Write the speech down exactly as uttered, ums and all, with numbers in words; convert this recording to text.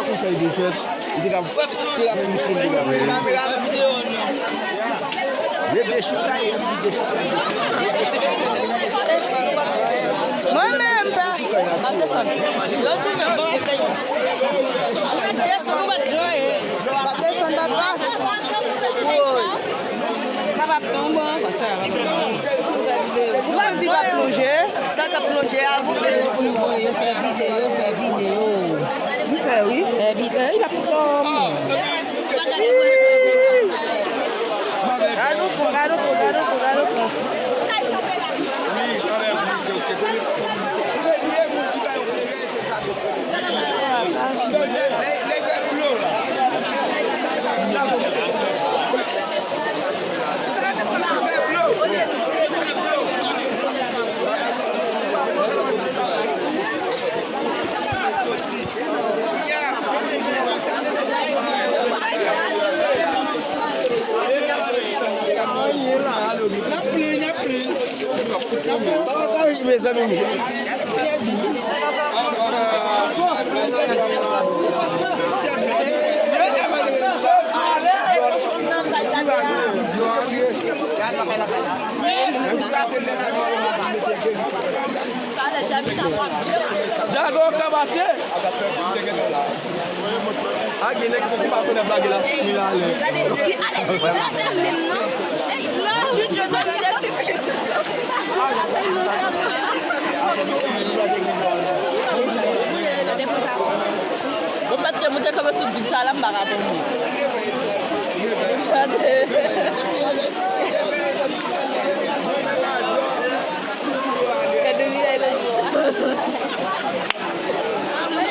Konsèy de fèt, li te ka, te ka plis moun te ka fè. Yo dechoukay, yo dechoukay. Mwen menm, pè, m ap desann. Yo di men bon, m ap desann, ou pa t gen anyen. M ap desann, papa. Woy. Sa p ap tonbe, sa p ap tonbe. Ou pa di l ap plonje? Sa k ap plonje a, bon. Yo fè videyo, yo fè videyo. M pè, wi. Fè videyo, li p ap tonbe. Gade w pran, gade w pran, gade w pran, gade w pran. Sa va ta rive, zanmi m. Djago ka pase. A gen nèg ki pa konnen blage la sou mi la lè. Mwen pa t te moute kanpe sou di sa la, m pa ka tonbe. Tande.